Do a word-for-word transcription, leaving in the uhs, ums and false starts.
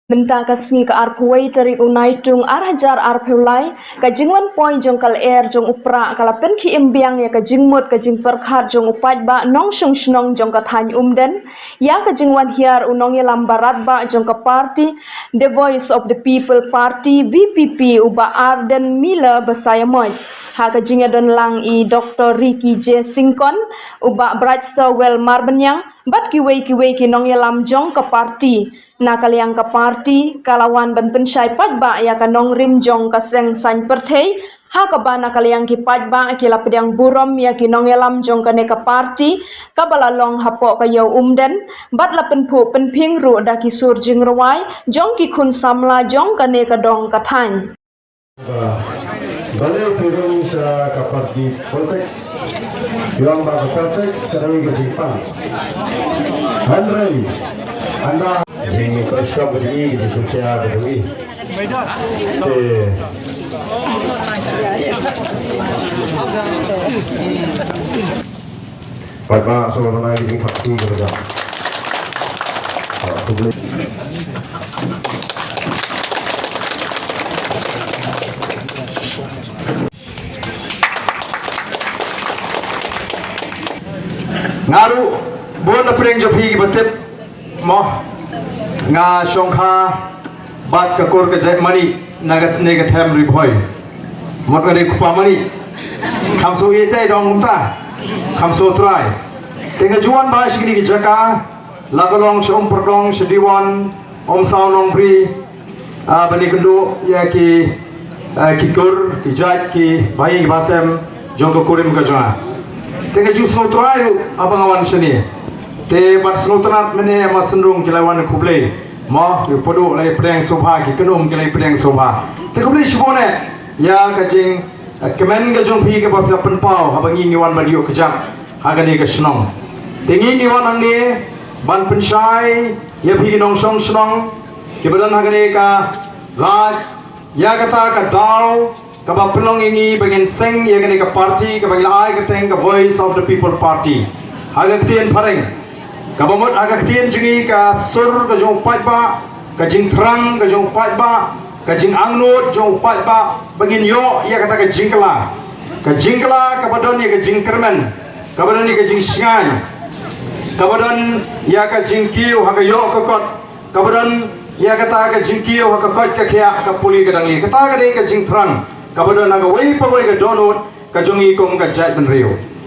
Mynta ka sngi ka arphew wei tarik u Naitung ar hajar arphew lai, ka jingwan poi jong ka lyer jong u Prah ka la pynkhie im biang ïa ka jingmut ka jingpyrkhat jong u paidbah nongshong shnong jong ka thaiñ Umden ïa ka jingwan hiar u nongïalam baratbah jong ka party The Voice of the People Party, V P P, u Bah Ardent Miller Basaiawmoit. Ha ka jingïadon lang i Doktor Ricky J Syngkon, u Bah Brightster Well Marbaniang, bad kiwei kiwei ki nongïalam jong ka party. Na ka liang ka party ka la wan ban pynshai paidbah ïa ka nongrim jong ka seng saiñ pyrthei, ha kaba na ka liang ki paidbah ki la pdiang burom ïa ki nongïalam jong kane ka party kaba la long hapoh ka ïew Umden, bad la pynphuh pynphieng ruh da ki sur jingrwai jong ki khun samla jong kane ka dong ka thaiñ. Balei phi rung sha ka party politics? Ïa ba ka politics ka dei ka jingpang. Hynrei ynda jingpyrshah ka dei ka jingshisha ka dei. Te Paidbah sngewbha ban ai ka jingkyrkhu kaba jam. Khublei. Nga ruh bun na pdeng jong phi kiba tip mo. Nga shongkha bad ka kur ka jaitbynriew na kane ka them Ri Bhoi. Mut nga dei kpa mani. Kham shu ïeit dei dong kumta. Kham shu trai. Te nga ju wan bha sha kine ki jaka, la ka long sha Umpadong, sha Diwon, Umsaw, Nongbri, ah, ban ïakynduh ïa ki, ah, ki kur, ki jait, ki bahaïing ki bahasem jong ka kurim ka jong nga. Te nga ju sngewtrai ruh haba nga wan shane. Te bad sngewtynnat mynne ma Syndung ki la wan khublei. Mo, ki pdeng la pdeng sngewbha, ki kynum ki la pdeng sngewbha. Te khublei shibun eh ïa ka jing, eh, kmen ka jong phi kaba phi la pynpaw haba ngi ngi wan ban ïuh kjat ha kane ka shnong. Te ngi ngi wan hangne ban pynshai ïa phi ki nongshong shnong kiba don ha kane ka lad, ïa kata ka daw kaba pynlong ïa ngi ba ngin seng ïa kane ka party kaba ngi la ai kyrteng ka Voice of the People Party. Ha ka ktien phareng, kaba mut ha ka ktien jong ngi ka sur ka jong u paidbah, ka jingthrang ka jong u paidbah, ka jingangnud jong u paidbah, ba ngin ïoh ïa kata ka jingkylla. Ka jingkylla kaba don ïa ka jingkyrmen, kaba don ïa ka jingshngaiñ, kaba don ïa ka jingkiew ha ka ïoh ka kot, kaba don ïa kata ka jingkiew ha ka koit ka khiah, ka pule ka dangli. Kata ka dei ka jingthrang kaba don ha kawei pa kawei ka dohnud ka jong ngi kum ka jaitbynriew.